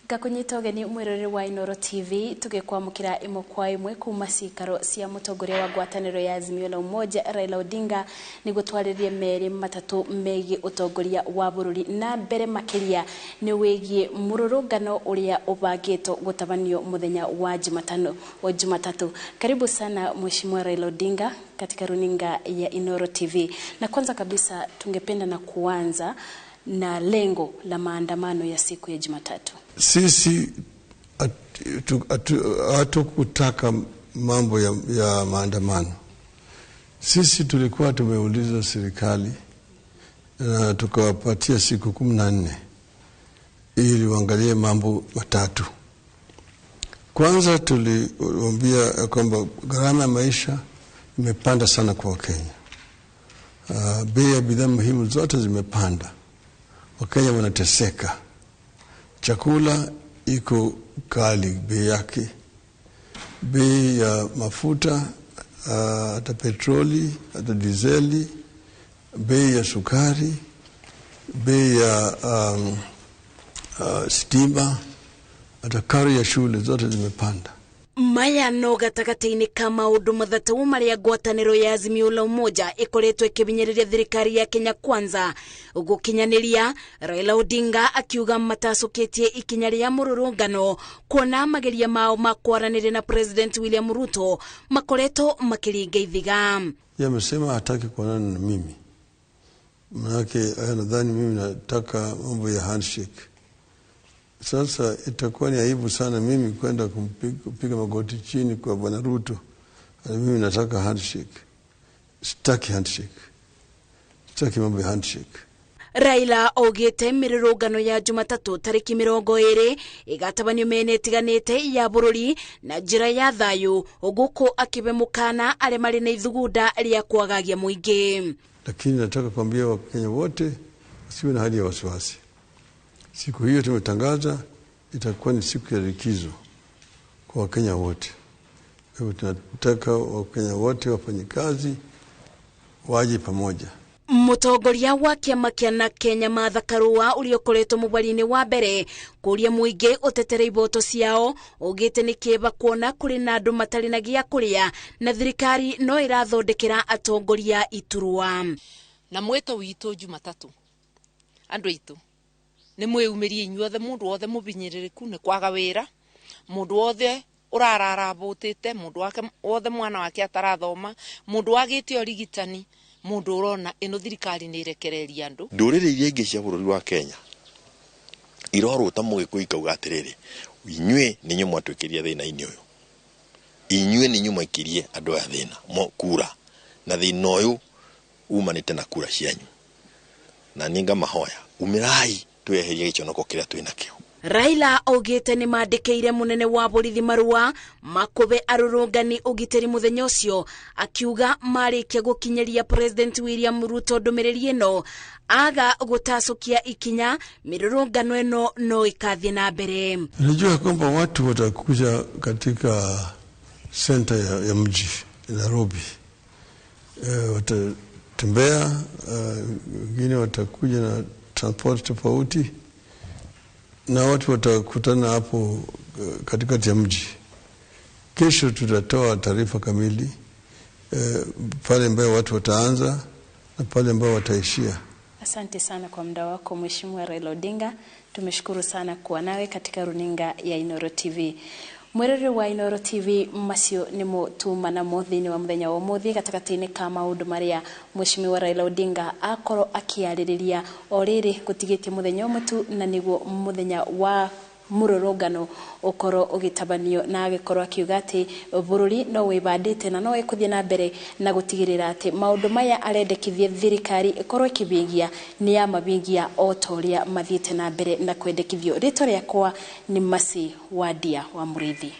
Ngakunyita ũgeni mwĩroreri wa Inooro TV tũgĩkwamũkĩra ĩmwe kwa ĩmwe kuma cikaro cia mũtongoria wa ngwatanĩro ya Azimio la Umoja Raila Odinga nĩguo twarĩrie merĩ matatũ megiĩ ũtongoria wa bũrũri na mbere makĩria nĩ wĩgiĩ mũrũrũngano ũrĩa ũbangĩtwo gũtabanio mũthenya wa Jumatano wa Jumatatu. Karibu sana Mheshimiwa Raila Odinga katika runinga ya Inooro TV. Na kwanza kabisa tungependa na kuanza na lengo la maandamano ya siku ya Jumatatu. Sisi hatukutaka mambo ya maandamano. Sisi tulikuwa tumeuliza serikali na tukawapatia siku 14 ili waangalie mambo matatu. Kwanza tuliwaambia kwamba gharama ya maisha imepanda sana kwa Wakenya. Bei ya bidhaa muhimu zote zimepanda. Wakenya wanateseka. Chakula iko kali bei yake. Bei ya mafuta, hata petroli, hata dizeli, bei ya sukari, bei ya stima, hata karo ya shule zote zimepanda. Maya no gatagatĩ-inĩ ka maũndũ mathatũ marĩa ngwatanĩro ya Azimio la Umoja ĩkoretwo ĩkĩhinyĩrĩria thirikari ya Kenya Kwanza gũkinyanĩria. Raila Odinga akiuga matacũkĩtie ikinya rĩa mũrũrũngano kuona mageria mao ma kwaranĩria na President William Ruto makoretwo makĩringa ithiga. Yeye amesema hataki kuonana na mimi, manake nadhani mimi nataka mambo ya handshake. Sasa itakuwa ni aibu sana mimi kwenda kupiga magoti chini kwa Bwana Ruto. Mimi nataka handshake. Sitaki handshake. Sitaki mambo ya handshake. Raila augĩte mĩrũrũngano ya Jumatatũ tarĩki 20 ĩgatabanio mĩena ĩtiganĩte ya bũrũri na njĩra ya thayũ, gũkũ akĩbe mũkana arĩa marĩ na ithugunda rĩa kwagagia mũingĩ. Lakini nataka kuambia Wakenya wote wasiwe na hali ya wasiwasi. Siku hiyo tumetangaza itakuwa ni siku ya likizo kwa Wakenya wote. Kwa hivyo tunataka Wakenya wote wafanye kazi, waje pamoja. Mũtongoria wa kĩama kĩa na Kenya Martha Karua ũrĩa ũkoretwo mũbari-inĩ wa mbere kũria mũingĩ ũtetere iboto ciao augĩte nĩ kĩeva kuona kũrĩ na andũ matarĩ na gĩa kũrĩa na thirikari no ĩrathondekera atongoria iturwa. Na mwĩto witũ Jumatatũ andũ aitũ nĩ mwĩumĩrie inyuothe, mũndũ wothe mũbinyĩrĩrĩku nĩ kwaga wĩra, mũndũ wothe ũrarara abũtĩte, mũndũ wake wothe mwana wake atarathoma, mũndũ wagĩte ũrigitani, mũndũ ũrona ĩno thirikari nĩ ĩrekereria andũ. Ndũrĩrĩ iria ingĩ cia bũrũri wa Kenya irorũta mũgĩkũyũ ikauga atĩrĩrĩ, inyuĩ nĩ inyuĩ mwatwĩkĩria thĩna-inĩ ũyũ, inyuĩ nĩ inyuĩ mwaikirie andũ aya thĩna kura, na thĩna ũyũ umanĩte na kura cianyu, na niĩ ngamahoya umĩrai tweherie gĩconoko kĩrĩa twĩnakĩo. Raila augĩte nĩ mandĩkĩire mũnene wa borithi marũa makũbe arũrũngani ũgitĩri mũthenya ũcio, akiuga marĩkia gũkinyĩria President William Ruto ndũmĩrĩri ĩno aga gũtacũkia ikinya mĩrũrũngano ĩno no ĩkathiĩ na mbere. Najua kwamba watu watakuja katika center ya mji Nairobi. Watatembea, wengine watakuja na transport tofauti, na watu watakutana hapo katikati ya mji. Kesho tutatoa taarifa kamili pale ambapo watu wataanza na pale ambapo wataishia. Asante sana kwa muda wako Mheshimiwa Raila Odinga. Tumeshukuru sana kuwa nawe katika runinga ya Inooro TV. Mwĩroreri wa Inooro TV, macio nĩmo tuma namo thĩinĩ wa mũthenya wa ũmũthĩ gatagatĩ-inĩ ka maũndũ marĩa Mheshimiwa Raila Odinga akorwo akĩarĩrĩria o rĩrĩ gũtigĩtie mũthenya ũmwe tu, na nĩguo mũthenya wa mũrũrũngano ũkorwo ũgĩtabanio, na agĩkorwo akiuga atĩ bũrũri no wĩbandĩte na no ĩkũthiĩ na mbere na gũtigĩrĩra atĩ maũndũ maya arendekithia thirikari ĩkorwo ĩkĩhingia nĩ yamahingia o ta ũrĩa mathiĩte na mbere na kwendekithio. Rĩtwa rĩakwa nĩ Mercy Wandia wa Mũrĩithi.